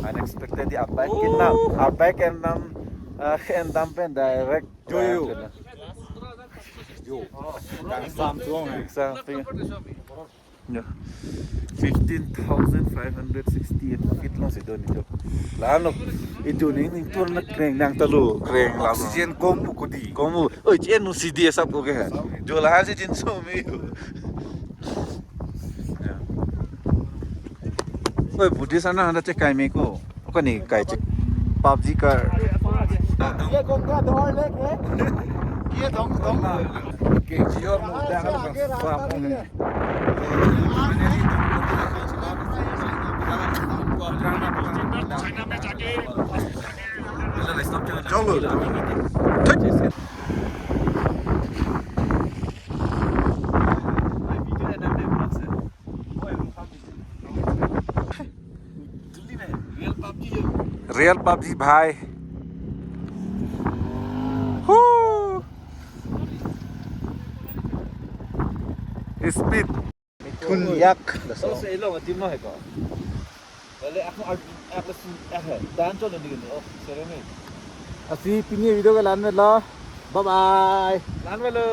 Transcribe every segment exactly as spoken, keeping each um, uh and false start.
Unexpected di abai kinam, abai kinam, eh, endam pen direct. Yo, yo. Yo. Kangsam tuang, eh. Kangsam tuang. Ya. Fifteen thousand five hundred sixty-eight feet alongsi do neli jo. La-an lo, ijo ning ning tur na kreng nang ta lo, kreng la. Oxygen kom pu kodi. Kom pu. Oi, chen nu C D S up ko ke. Jo la-ansi jinso me yo. Ya. Oi, Buddhist ana handa chekai me ko. Oka ni kai chek. PUBG ka. ये गंगाधर लेक है। ये दंग, दंग। Real PUBG भाई। Huh। Speed। Thun yak. Laso. Oh, sa ilong, atim no hai ko. Wale, ako, ako, ako, ako, dan cholo ni gini. Oh, sorry, me. Lasi pini video ke la-an lo. Bye bye. La-an lo.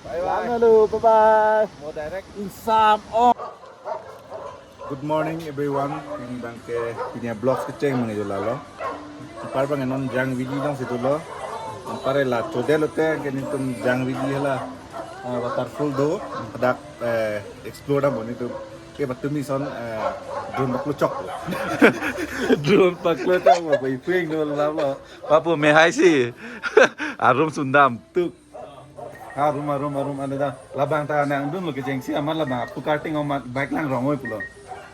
Bye bye. La-an lo. Bye bye. Mo direct. Insam. Oh. Good morning, everyone. Pini abang ke, pini vlog kecheng mane jo lalo. Anpar abang non Jangvili alongsi dolo. Anpar la chode lote ke nelitum Jangvili hala, eh, waterfall do. Hadak, eh, explore dam nelitum. Ke patumi son, eh, drone paklo chok. Drone paklo chok, mo pai puing do lalo. Papu me hai si. Arum sundam tuk. Arum, arum, arum, ada dah. Labang ta nangdunlo kechengsi amat labang apu karting amat bike lang rong oi pulo.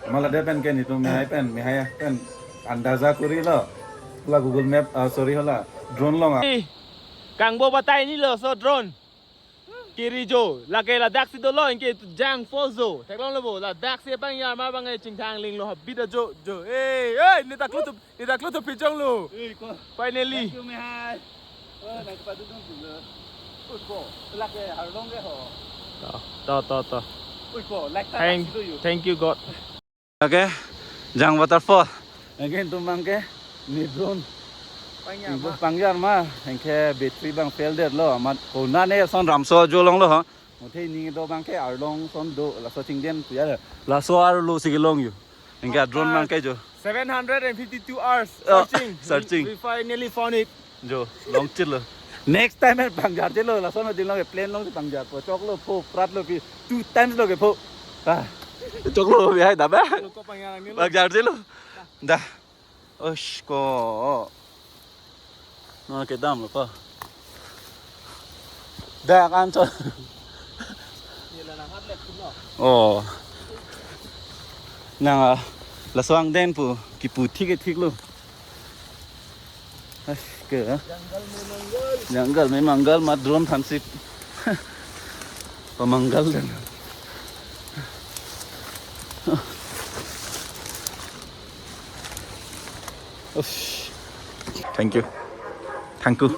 Amat ladak pen ke nelitum me hai pen, me hai pen andaza kori lo. Pula Google Map, ah, sorry hala. Drone along, ah. Eh, kangbo batai ni lo, so drone. Kiri jo, lake ladaksi dolo, anke Jang Falls jo. Theklonglo bo, ladaksi pangyar ma abang e chingthang linglo habit ajo, jo. Eh, eh, ne taklo tu. Ida klo to pejong lo. Eh, ko. Finally. Thank you, me hai. Oh, nang kepadudun tu lo. Ui, ko. Lake arlong ke ho. To, to, to, to. Ui, ko. Like ta Thank, si do yo. Thank you, God. Okay, Jang Waterfall. Again, tum abang ke, ni drone. Pangyar ma. Pangyar ma. Anke battery abang fail det lo. Amat, konane son ramso jo longlo ho. Muthe ning do abang ke arlong son do laso chingden puya. Laso arlo si kelong yo. Anke drone abang ke jo. Seven hundred and fifty-two hours Oh, searching. Searching. We, we finally found it. Jo, longchit lo. Next time en pangjar chelo, laso no din lo ke plane alongsi pangjar po. Choklo pho, pratlo pi. Two times lo ke pho. Ah. Choklo bi hai dabe. Lo ko pangyar ni lo. Pangjar chelo. Dah. Osh ko. No kedam lo ko. Dak an chot. Oh. Nang, ah, laso angdeng pu kipu thik thik lo. Osh ko. Jungle mein mangal, mat drone thansi. Pamangal dan. Ush. Thank you. Thank you.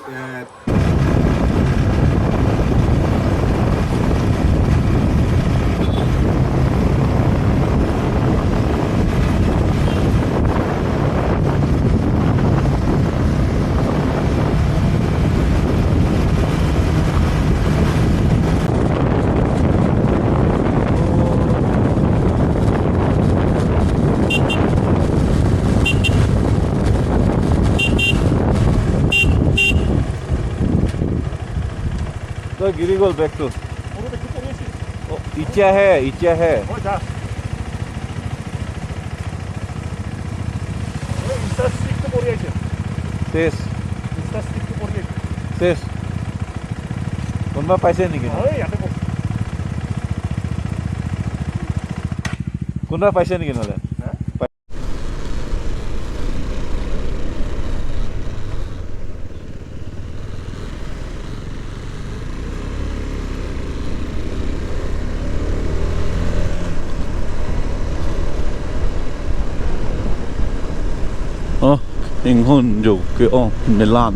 तो गिरी गोल back to। ओ, इच्छा है, इच्छा है। ओ, जा। ओ, Insta street तो बोल रही है। शेष। Insta street तो बोल रही है। शेष। কোনোবা পাইছে নেকি? অ, ইয়াতে কওক। কোনোবা পাইছে নেকি নহ'লে? হা? Oh, inghun jo ke-ong melan.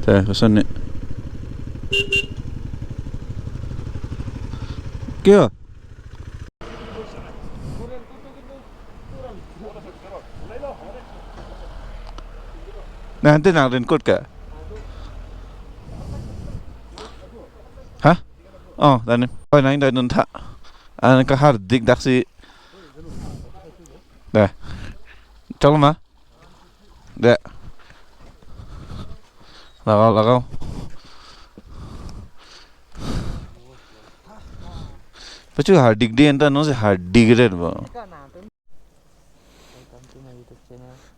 Eh, koson ne? Kyo? Nangtum nang raincoat ke? Hah? Oh, tani. Oh, nang dai dun tha. An kahar dik dak si. Dah. Chalo ma? Dah. Lagao, lagao. Pachu hardik di anta no se hardik red bo.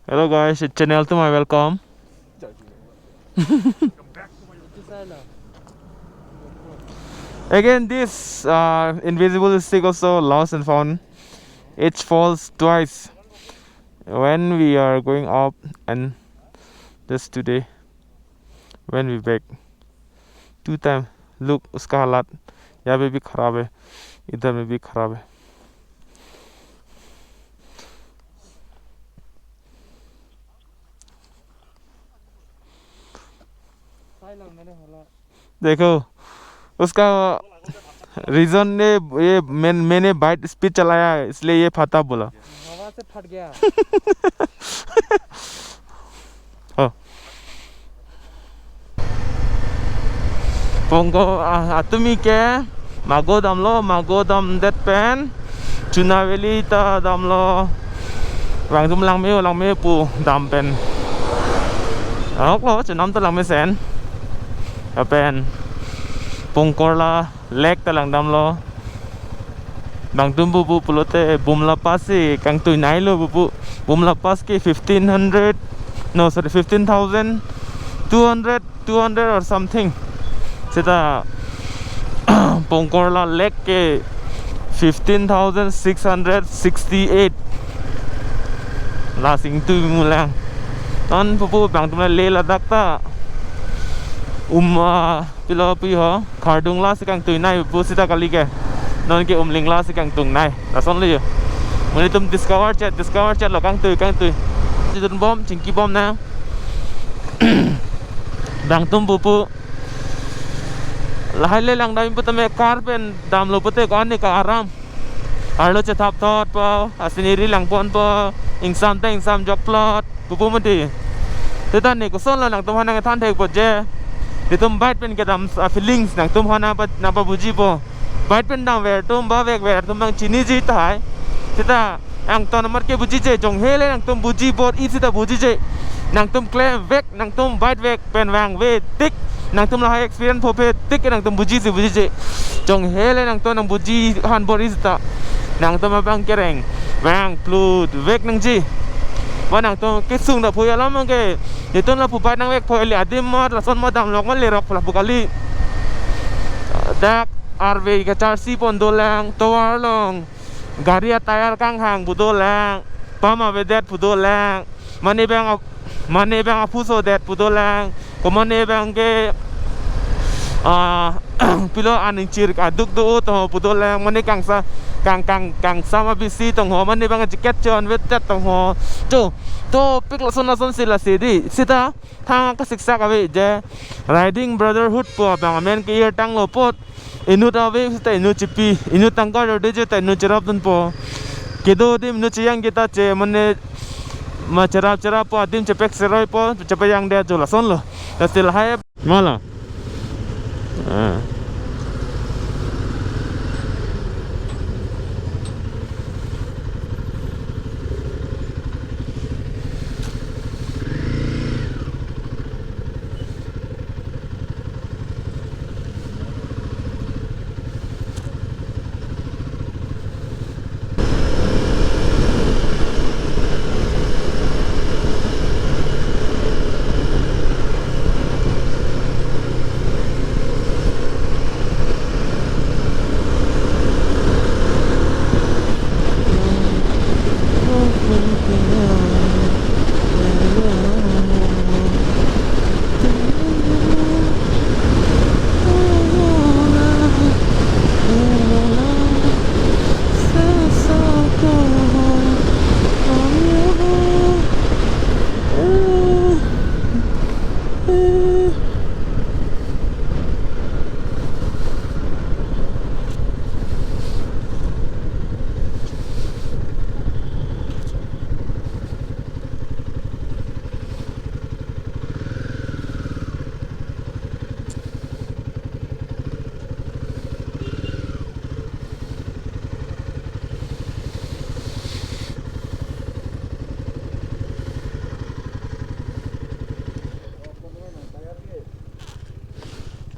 Hello guys, it's channel to my welcome. Again, this uh, invisible stick also lost and found. It falls twice when we are going up and this today when we back. Two time. Look, uska halat. Yahan pe bhi kharab hai. Idhar mein bhi kharab hai. देखो, उसका रीजन ने, ये मैं, मैंने bite speed चलाया है, इसलिए ये फटा बोला। हवा से फट गया। Oh. Pongkor, ah, atumi ke mago damlo, mago damdet pen Chuna Valley ta damlo. Bangtum langme-o, langme pu dam pen. Ahok lo, chunam ta langmesen. Lapen Pongkor la lake ta langdamlo. Bangtum pupu pulote Bumla Pass si kangtui nailo pupu. Bumla Pass ke fifteen hundred, no, sorry, fifteen thousand two hundred, two hundred or something. Seta Pongkor la lake ke fifteen thousand six hundred sixty-eight. Lasi ingtui mulang. Non pupu bangtum le Leh Ladakh ta. Um, ah, pilo pi ho, khardung lasi kangtui nai pu seta kali ke. Non ke Umling lasi kangtung nai. Lason lo yo. Monit atum discover chet, discover chet lo kangtui, kangtui. Chidun bom, chingki bom na. Bangtum pupu. Lahai le langdam pu tame car pen damlo pute ko-an ne ka aram. Arlo chethap thot po, a scenery langponpo, ingsam ta ingsam jokplot, pupu mati. Seta ne koson lo nangtum aphan nangthan thekpo je. Itum bike pen kedam a feelings nangtum aphan nangpa, nangpabujipo. Bike pen damver atum, bavekver atum nangchiniji tahai. Seta angton amat ke bujije, jonghe le nangtum buji bor-i seta bujije. Nangtum klemvek, nangtum bike vek pen vangve tik, nangtum lahai experience phophe tik nangtum bujiji, bujije. Jonghe le nangtum nangbuji han bor-i seta nangtum abang kereng vang plut vek nangji. Ba nangtum kesung da phu alam ke, itum lapu bike nangvekpo, ili adim amat lason amat damlok amat lerok lapu kali. Dak arve kacharsi pon dolang, tovar along gari a tyre kanghang pu dolang, pam avedet pu dolang, mane bang ap-, mane bang aphu sodet pu dolang, ko mane bang ke, ah, pilo aning chir aduk do tong ho pu dolang, mane kangsa, kang, kang, kangsam abisi tong ho, mane bang jacket chonvedet tong ho. To, topik lason lason si lasi di. Seta thang kasiksak ave je, riding brotherhood pu abang amen ke-ir tanglo apot. Inut ave seta inut chipi, inut tangka rode je ta inut cherap dunpo. Kedo adim inut cheyangji ta che mane ma cherap cherappo, adim chepek seroipo, chepeyangdet jo, lason lo. Lasi lahai mala. Ah.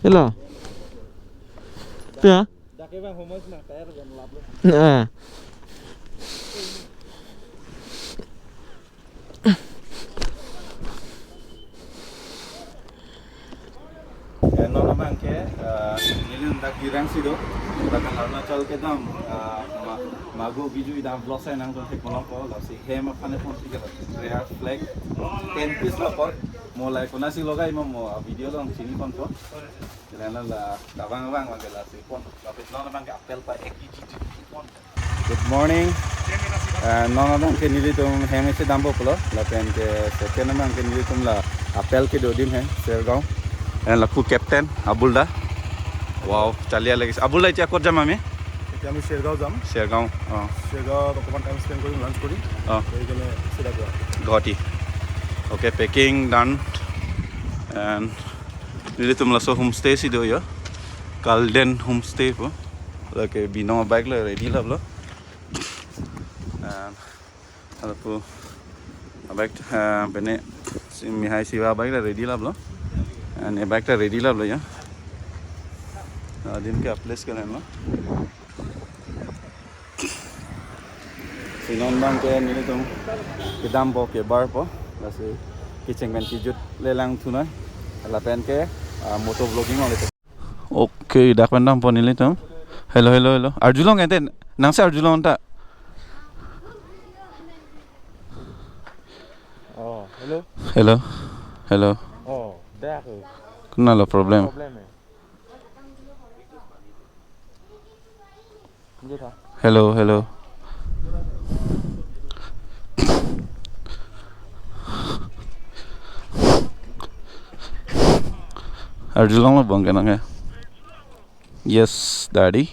Hello. Pi ya? Dak ke bang homos na kaya kan lap lo. Nah. Eh, non abang ke, eh, neli dak Jirang si do, dak Arunachal kedam, eh, ma-, mago biju idam vlog sai nangtum thek malom ko, lasi hem aphan pon tiga, Raya flag, ten piece lo ko, mo lai konasi logai mo, mo, ah, video along chini ponpo. Lena la, la abang abang lagi lasi pon, tapi non abang ke apel pa ek G G pon. Good morning. Eh, non abang ke nelitum hem isi dampo pulo, lapen ke second abang ke nelitum la apel kedo adim he, Shergaon. Lapen lapu captain, Abul da. Wow, charli lagi. Abul da, iche akot jam ami? Iche ami Shergaon jam. Shergaon, oh. Shergaon okkoman time spend kori, lunch kori. Oh. Kori kene sida Guwahati. Guwahati. Okay, packing done. And nelitum laso homestay si do ya. Kalden Homestay pu. Lake Binong bike la ready lap lo. And lapu bike, ah, pene si Mihai Siva bike la ready lap lo. And e bike la ready lap lo ya. Adim ke a place ke lahenlo. Si non abang ke nelitum kedampo, kebarpo. Lasi kecheng pen kejut le langthu noi. Lapen ke, ah, moto vlogging only. Okay, dak pen dampo nelitum. Hello, hello, hello. Arjulong ente, nangsi arjulong ta. Oh, hello. Hello. Hello. Oh, dak. Konatlo problem? Problem eh. Hello, hello. Arjulong lo bang kenang ya. Yes, daddy.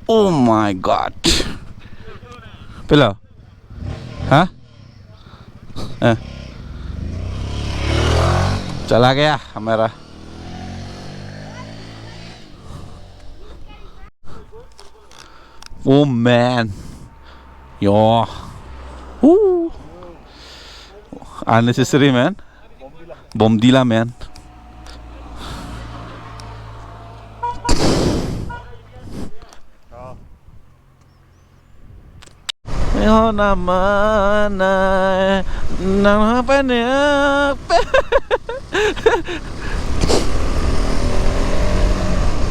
Oh my God. Pilo? Hah? Eh. Chala gaya kamera. Oh man. Yo. Woo. Unnecessary, man. Bomdila, man. Yo, nama na, nama apa ni?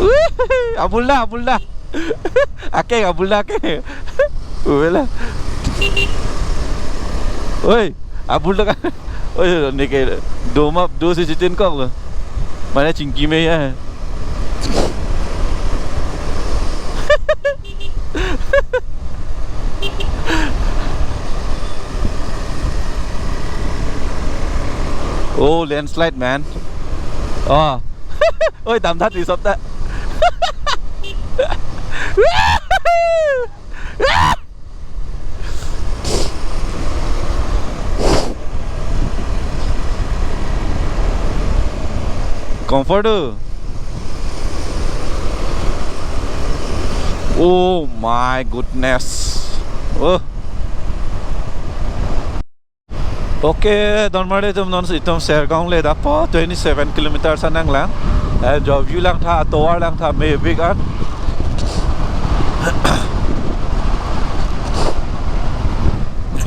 Wih, Abul da, Abul da. Ake, Abul da ake. Wala. Oi, Abul da kan. Oi, ne ke do ma, do si chitin kok lo. Mane chingki me ya. Oh, landslide, man. Oh. Oi, dam that is up that. Comfort. Oh my goodness. Oh. Okay, don marli atum, non si itum Shergaon le dampo, twenty-seven kilometers anang lang. Eh, jo view langtha, tovar langtha, me big an.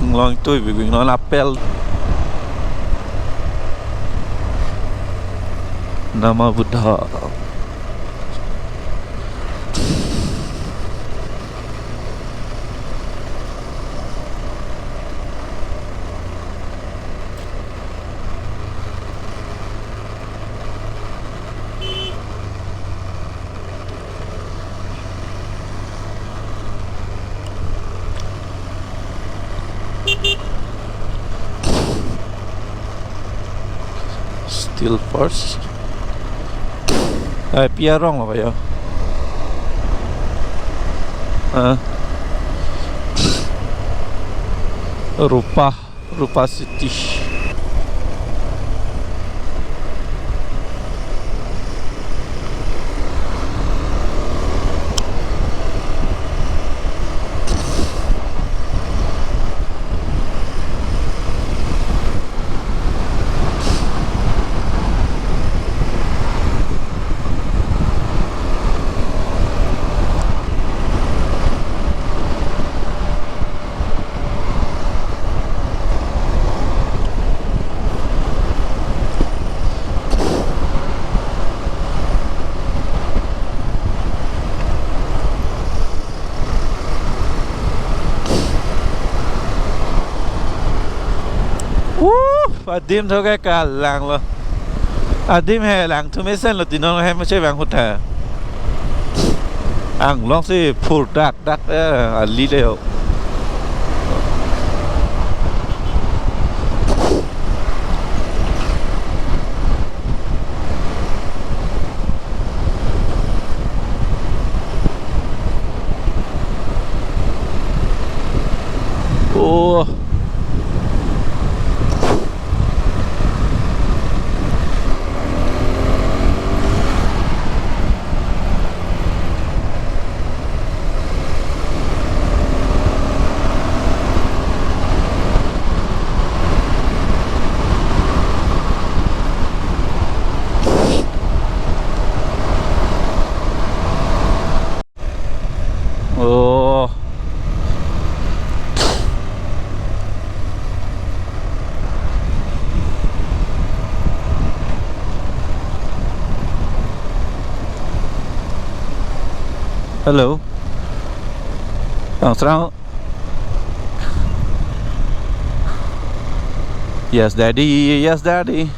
Inglong tui bibing non apel. Nama Buddha. Still first. Ai, pi arong lo kayo. Ah. Rupa, Rupa City. Adim thoke kalanglo. Adim he lang thu mesenlo, tinon hem chevang ahut tha. Anglong si phur dak dak, eh, ali le ho. Oh. Oh. Hello. Ang serang. Yes, daddy. Yes, daddy.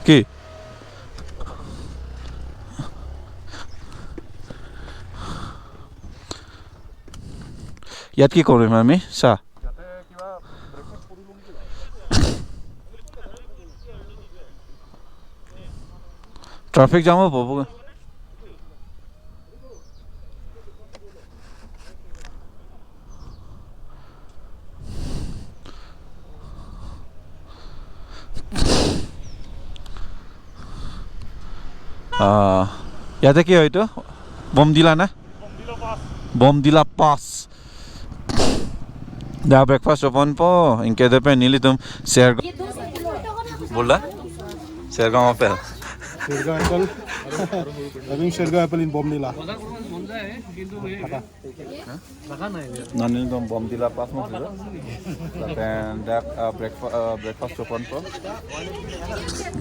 কি? ইয়াত কি কৰিম আমি? চা। ইয়াতে কিবা ব্ৰেকফাষ্ট কৰি লম নেকি? ট্ৰাফিক জাম হ'ব। আহ, ইয়াতে কি হয় এইটো? বমদিলা না? বমদিলা পাছ। বমদিলা পাছ। Da breakfast chopon po, anke de pen nelitum Ser-, bola? Sergaon apple. Sergaon apple. Having Sergaon apple in Bomdila. Nelitum Bomdila pass mo sila. Lapen dak, uh, breakfa-, uh, breakfast chopon po.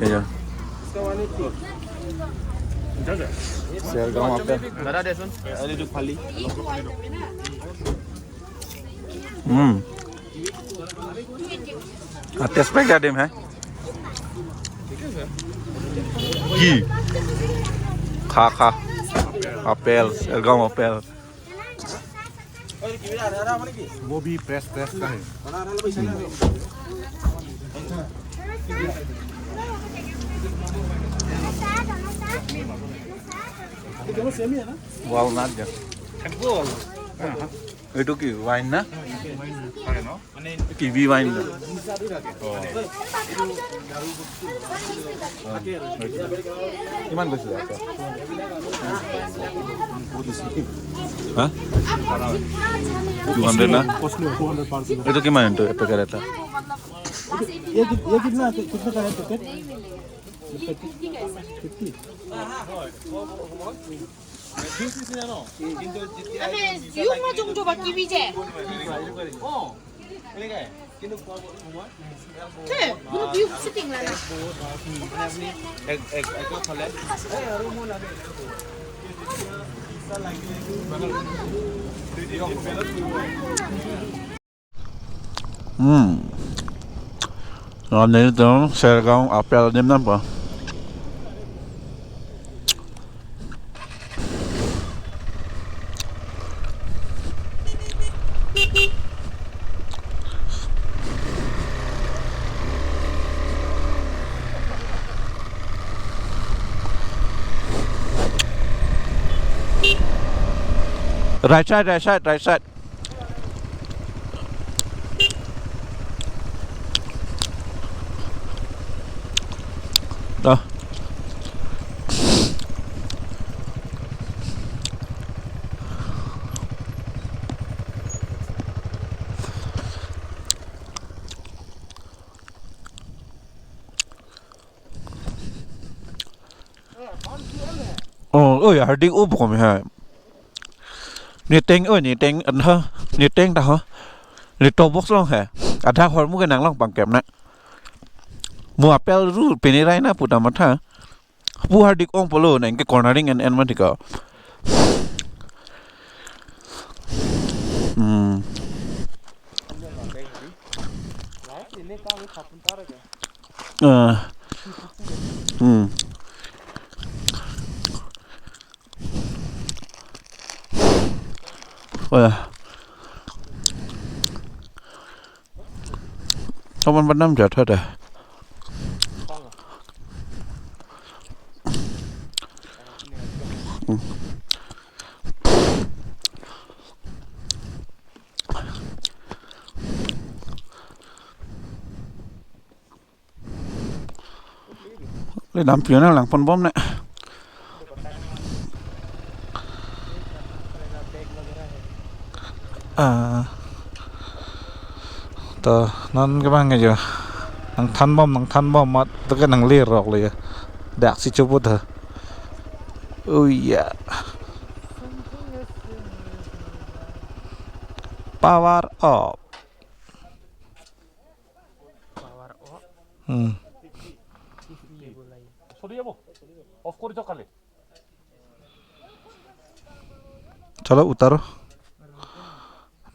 Ya, ya. Sergaon apple. দাদা দেচোন, এইটো ফালি। Hmm. Ah, test pack dia dim hai. Ki. Kha, kha. Apple, Sergaon apple. वो भी press, press का है। Walnut dia. এইটো কি ৱাইন না? কিৱি ৱাইন না? অ। অ, সেইটো। কিমান কৈছিলে? হা? টু হাণ্ড্ৰেড না? এইটো কিমান এইটো এপেকেট এটা? ये कित-, ये कितना, कितने का है packet? Fifty. Ame, yung majong jo ba kiwi je? Te, bunu yung sitting la na. Hmm. Nelitum Sergaon apple adim nangpo. Right side, right side, right side. Dah. Oh, oi, hardik up kom hai. Ni teng, oi, ni teng, anha, ni teng ta ho. Ni to box long hai. Adha hormu ke nang long pangkep na. Mo apel ru pini rai na pu ta matha. Pu hardik ong polo na, anke cornering en en ma thika. Hmm. Ah. Hmm. Oh ya. Kapan padam jat ada. Hmm. Le dam pion lang pon bom ne. Ah. To non ke bang ke jo. Nang than bom, nang than bom mat to ke nang lir rok le jo. Dak si chubut ha. Oh iya. Power off. Power off. Hmm. সৰি যাব। অফ কৰি থক খালি। চলো, উতাৰো।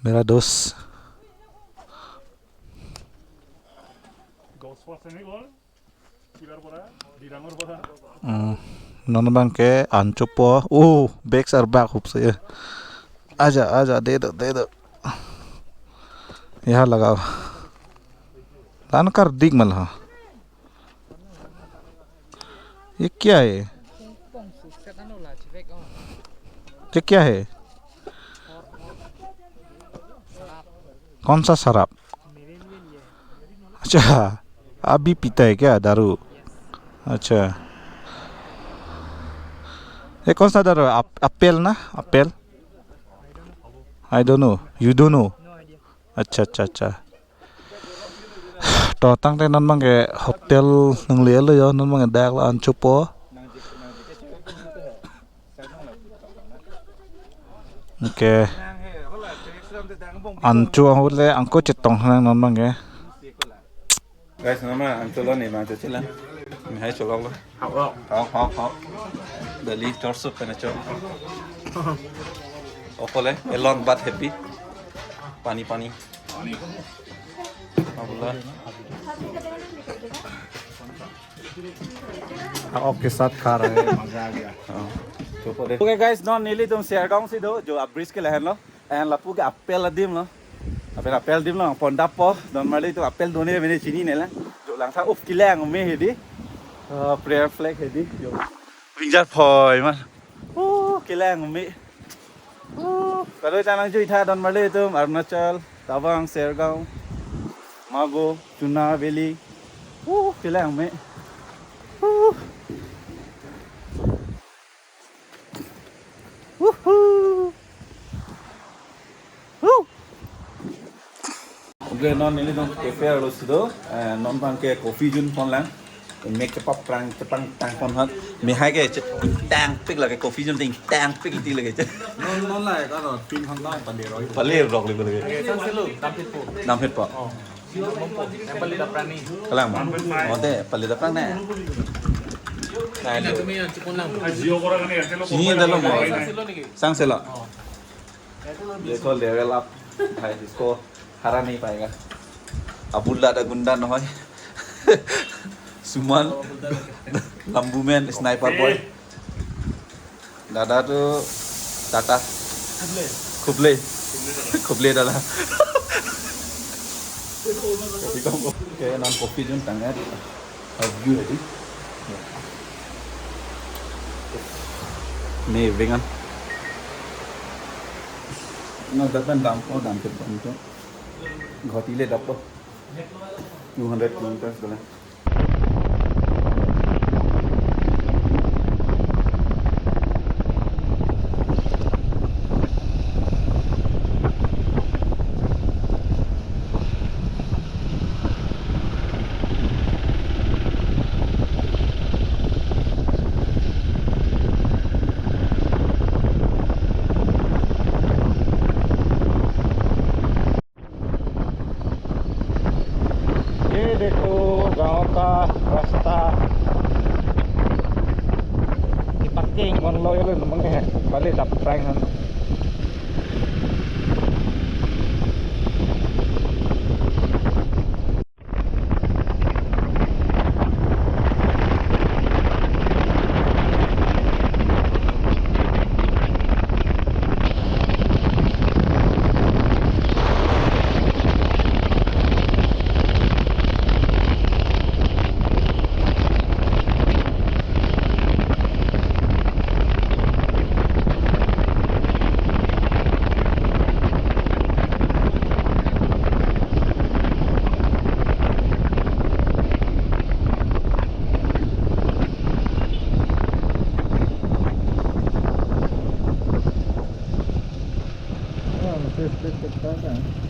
মেৰা দোস্ত। দহ পাৰ্চেণ্ট গ'ল। কিবাৰ পৰা? ডিৰাঙৰ পৰা। Hmm. Non bang ke ancho po. Oh, bag sar bag hupse. Aja, aja, de do, de do. Yaha lagao. Lan kar dik mal ha. ये क्या है? ये क्या है? कौन सा शराब? अच्छा, आप भी पीता है क्या दारू? अच्छा, ये कौन सा दारू है? अप-, एप्पल ना? Apple? I don't know. You don't know? अच्छा, अच्छा, अच्छा। To tangte non bang ke hotel nanglelo jo, non bang ke dak la ancho po. Okay. Ancho ahut le angko chetong nang non bang ke. Guys, nama ancho lo ni bang ancho chila. Mi hai cholok lo. Hao, hao, hao. Dali torso pena cho. Okole, a long but happy. Pani, pani. Abula. Hao ke sath kha rahe hain, maza aa gaya. Okay guys, non nelitum Shergaon si do, jo a bridge ke lahenlo. Lahen lapu ke apple adim lo. Apple, apple adim lo, pon dappo. Don marli atum apple done mene chinine lang. Jo langtha uf kelang me hedi. Ah, prayer flag hedi. Jo. Winjar phoi ma. Oh, kelang me. Oh, kado chanang jui tha don marli atum Arunachal, Tawang, Shergaon, Mago, Chuna Valley. Oh, kelang me. Oh. Woohoo! Woo! Okay, non nelitum cafe arlo si do, eh, non bang ke coffee jun pon lang. Mek chepap prang chepang tang pon hak. Mi hai ke che-, tang pik lage coffee jun ting tang pik ti lage che. Non, non la ka no, tin han ta pande roi. Pale rok le lage. Sang selo, dam phit po. Dam phit po. Oh. Yang pale daprang ni. Kalang ma? Oh, de, pale daprang ne. Nah, ini ini. Tumi yang chipon lang. Sini ada lo mo. Sang selo ni. Sang selo. Oh. Dekho level up. Bhai, isko hara nahi payega. Abdullah da gunda nohoi. Suman. Lambu men, sniper boy. Dada tu Tata. Khublei. Khublei. Khublei dada. Jadi kamu ke nan kopi jun tangan. View tadi. Ni vengan. Na datan dampo dam ke ponto. Ghoti le dapo. Two hundred kilometers dala. ये देखो, गांव Rasta, rasta. Di parking mon lo ya lo namang eh. Balik dap prank han. Oh, first plate kita kan.